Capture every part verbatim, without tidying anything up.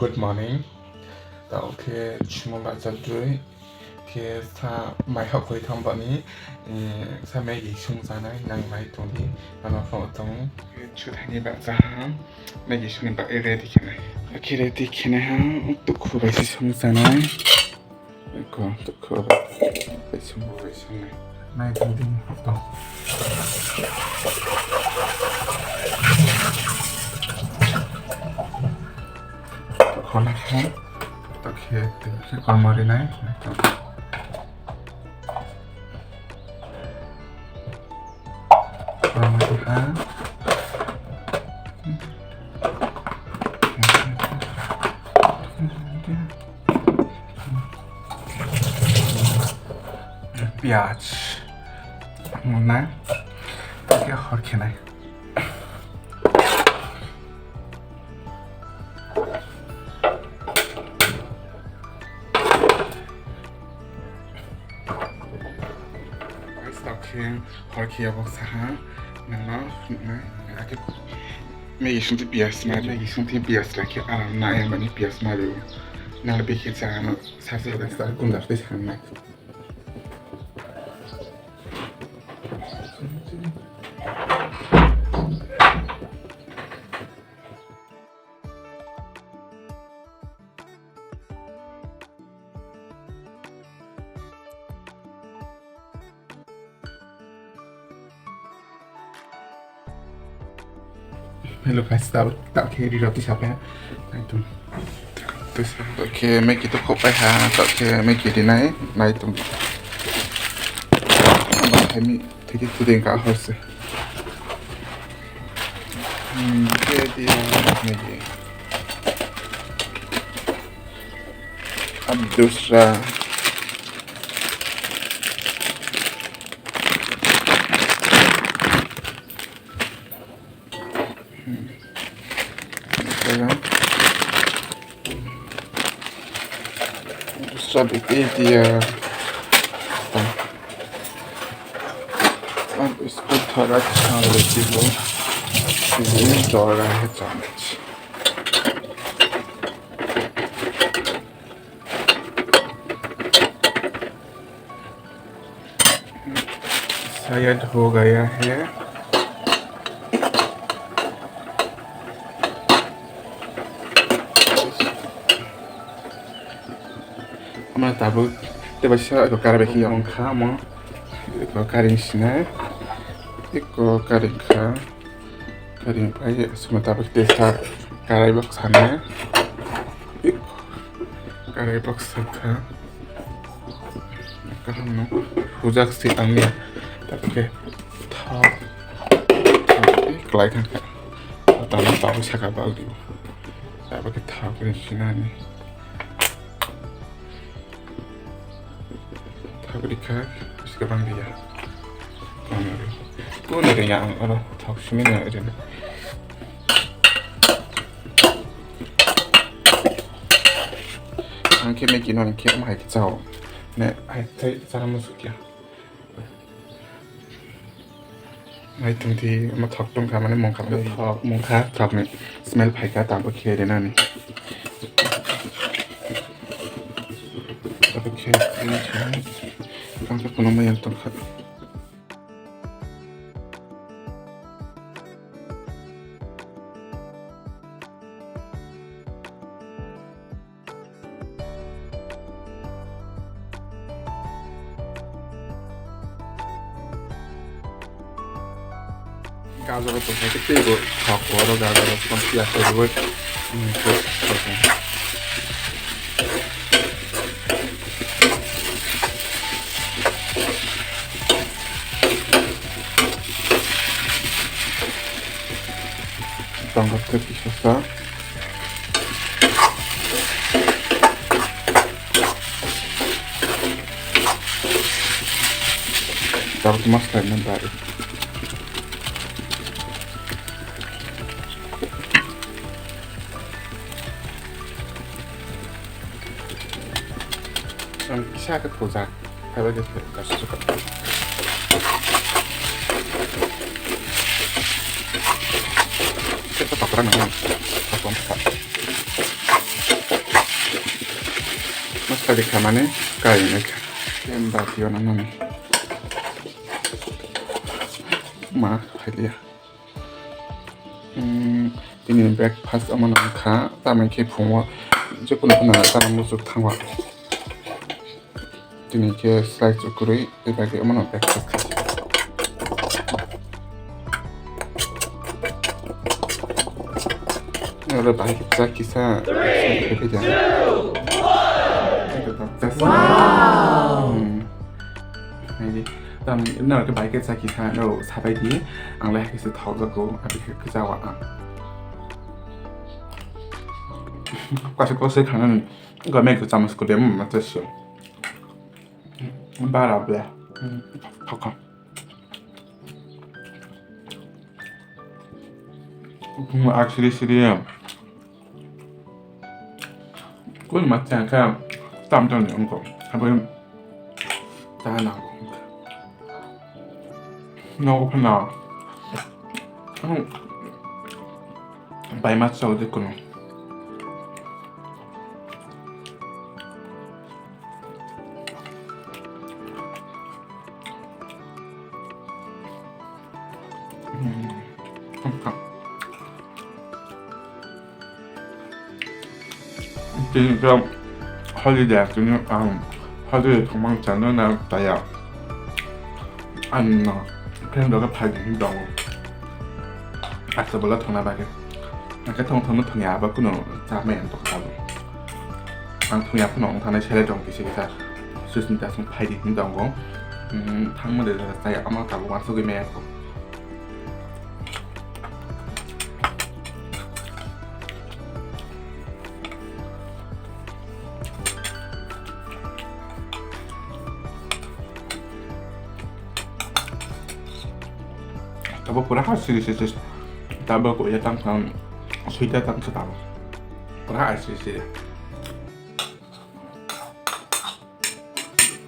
Good morning. Tao khe chuma bachadrwi khe sa mai hok hoi thang bani, eh, sa Maggi sung chanai nang mai tongdi. Ano phone tong. Chuthaini bacha ha Maggi sungni bagwi ready khenai. Khe ready khenai ha tukhu bai se sung chanai. Eko tukhu bai sung bai sung nai. Nai tongdi to. Khona khe, to khe, to khe kormo rinai, to. Kormo riha. Piyaj. Nai. To khe hor khenai. Guys, tao khe hor khe abo saha nangno nuknai. Akhe Maggi sungti piyaj mari, Maggi sungti piyaj rakhe aram na yang bani piyaj mari. Nang bekhe cha ano sa sa da sa gundar tei sangnai. Hello guys, tao tao khe ri roti sape. Nai tung. Tei sa khe Maggi to khop pai ha, tao khe Maggi rinai nai tung. Ba hai mi thidi thidi ka hor se. Hmm, khe dia Maggi. Ab dusra. Dusra bhi de diya. Ab isko thoda chham leti hu. Ye jo raha hai chamac. शायद हो गया है। Ama tabuk tei bai sa eko kara bai khe yong kha mo. Eko karing sinai. Eko karing kha. Karing pai suma tabuk tei sa karai bok sanai. Eko karai bok sakha. Kaham no hujak si ang ya. Tabuk khe thok. Eko lai thang kha. Tamo tabuk saka bak di. Tabuk khe thok rin sinani. Thok rikha, bwswk bang riya. Kunu riya ang oro thok simi no rin. Ang khe Maggi no ang khe omo hai khe chao. Ne hai thai chana muchuk ya. Nai tongdi, omo thok tongkha, mane mungkha, mane thok mungkha, thokni smell phaikha, tabuk khe rinani. Tabuk khe rinani. Tongkha, phunukma yang tongkha. Gajor tongkha khe teibo thok oro gajor tong piya khe rwui. Tongkha khe kisa sa. Tabuk mas khlaina bari. Ang kisa khe thujak. Phaibai khe kaisa chukha. Khe khe tokra nang nang. Tokra nang kha. Kari khamani kari nai kha. Em ba tio na nani. Ma, hai dia. Hmm, tini breakfast omo nang kha, tamni khe phungo je kuno kuno chana muchuk thango. Tini khe slice kwrwi, tei bagwi omo no breakfast kha. Oro bahai khe cha kisa, kisa khe phaikha. Wow! Hmm. Naidi, tam, no, ke bai ke saki kha, no, sabai di, ang lai kisa thok jago, abi ke kisa wa ang. Kasa kasa khana ni, go me ko chamas ko dem, ma ta sio. Bara ble. Thok. Actually, actually, Kung ma chang kha tam tam ni wngkha. Abo ta nang. No phana. Bai ma chau de kuno. Tini khe holiday, tini ang holiday thwngmani chana na taya. Ang no friend rok phai di hinwi tongo. Asa bola thwngna bagwi. Ang khe thwng thwngno thwngya abo kuno cha maya tong tabuk. Ang thwngya phano wng thanai selai tong kisa kisa. Susmita song phai di hinwi tongo. Thangma de taya ama tabuk uansugwi maya tong. Tabuk pura ha siri siri. Tabuk ya tang tang suita tang sa tabuk. Pura ha siri siri.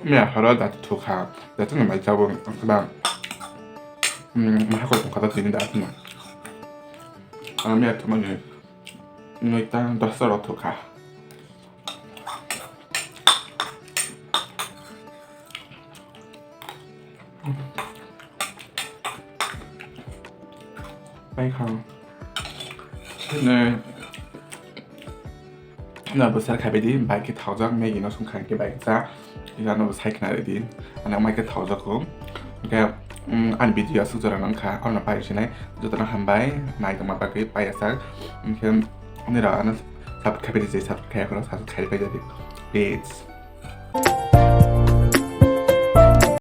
Mia horo dati thukha, dati no mai chabo, ba, mm, maha koi tongkha tini dati no. Ano mia thuma ni, noi ta dosta ro thukha. Pai kha. Ne, na bo sar khabai di, bai khe thaujak, Maggi no song kha khe bai khe cha. Ila no bo sai khna di. Ana mai khe thaujak ko. Khe, mm, ani video asuk jora nang kha, ono pai sinai. Joto no hambai, nai tongma bagwi pai asak. Khe, ani ra ano subscribe di, subscribe khoro, subscribe pai di. Please.